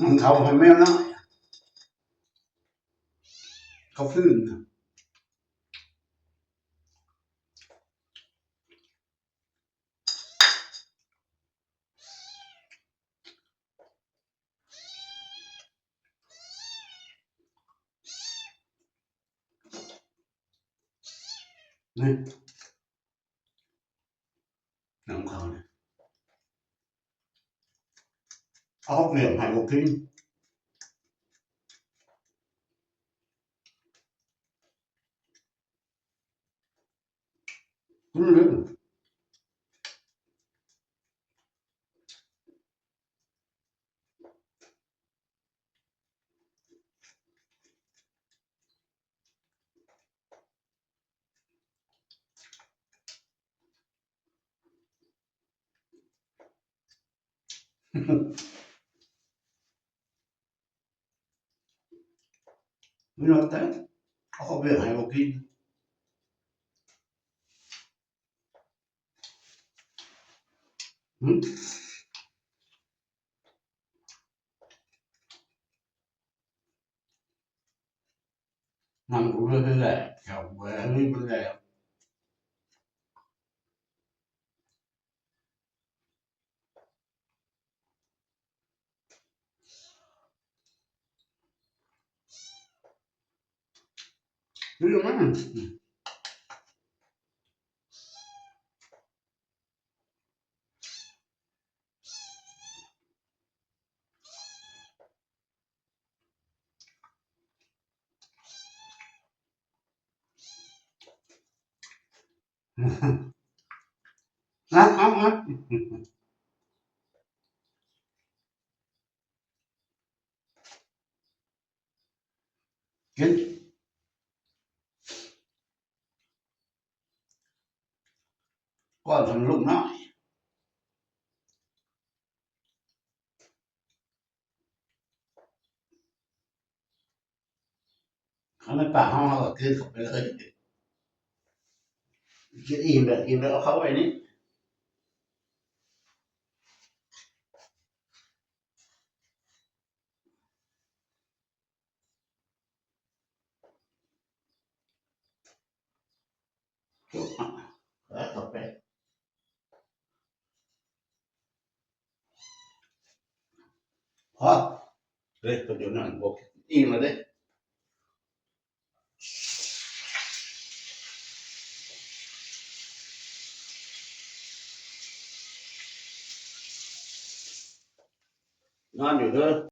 ນຳເຂົ້າໃຫ້ແມວນ້ອຍ ເຂົາຟື້ນນະ. ນີ້ ນຳເຂົ້ານີ້ ເອົາເຂົ້າປຽກໃຫ້ບໍ່ກິນ. ອືມ ມີຮອດແຕ່ ເອົາເຂົ້າປຽກໃຫ້ບໍ່ກິນ. ຫືມ ນຳກູເລີຍແຫຼະ ແຖວແບບນີ້ເບິ່ງແລ້ວ. ກິນ ກ່ອນທຳລູກນ້ອຍ. ຄັນໃນປາກເຮົາ ເຮົາກໍກືນເຂົ້າໄປເລີຍ. ກິນອີ່ມແລ້ວ ອີ່ມແລ້ວເອົາເຂົ້າໄວ້ນີ້. ພໍເດ້ ເພິ່ນຢູ່ນັ້ນ ບໍ່ອີ່ມແລ້ວເດ້. ນອນຢູ່ເດີ.